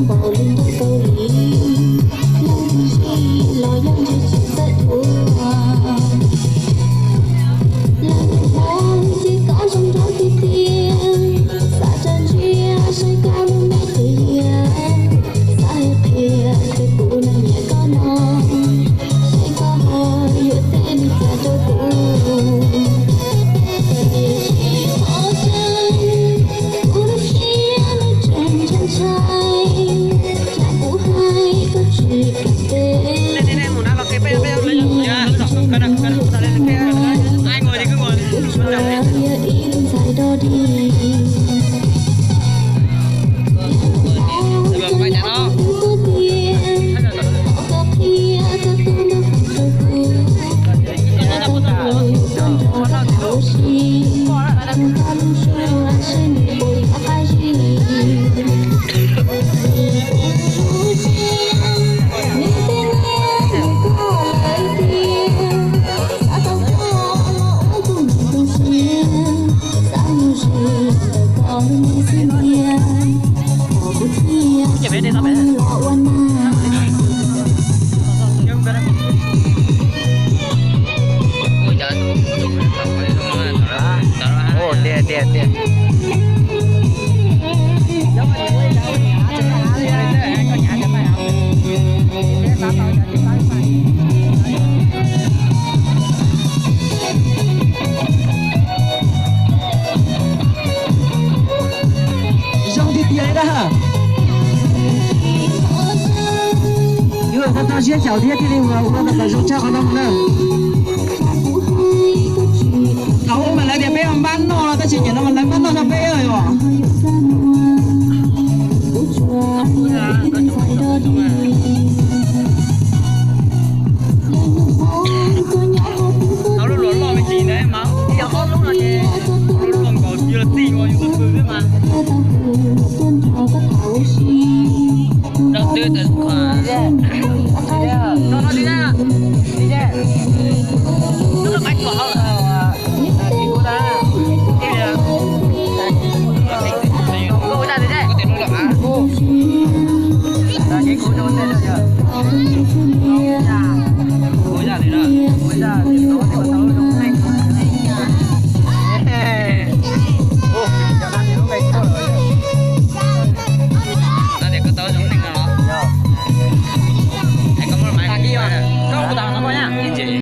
Kaus lim ntuj kaus lim, leej twg los yog ntshe tsis txawj dhuav. Leej twg hlob ces koj zoo nraug tiag tiag, xav tso ntsia saib koj lub me qhov yias, xav hais qhia tias kuv neeg nyiam koj no, saib koj ho yuav tej li cas rau kuv. Tiam sis qhov tseeb, kuv lub siab nws tseem ntshai ntshai, tsam kuv hais koj tsis kam teb. Kuv tsuas yog ib tug ntxhais dog dig. Kuv tias, thov koj qhia koj tus npawb Fees rau kuv, kom kuv tau nrog koj tham ua si, nug koj lub suab seb nws puas yuav qab zib. Nws kuj tsis yog nws tej niam nws koj lawm tiag, xav tau koj los ua kuv tus sia, xav mus ze ntawm koj lub me xub ntiag, kom kuv thiaj tsis los ua nag. Ua tiag tiag tiag. Zoo tiag tiag li ntag. Yuav tau tag siab xyaum thiab thiaj li ua kom zoo tshaj qhov no na. Thaum ub mas lawv tias peb npab noj no tab sis nim no mas lawv npab noj no peb os. Tau lub luam loj me ntsis ntawd mas ib ob lub no ces lub luam nkaus yus los txij ua yus tus pw xwb mas. Rau twb tawm qhov no no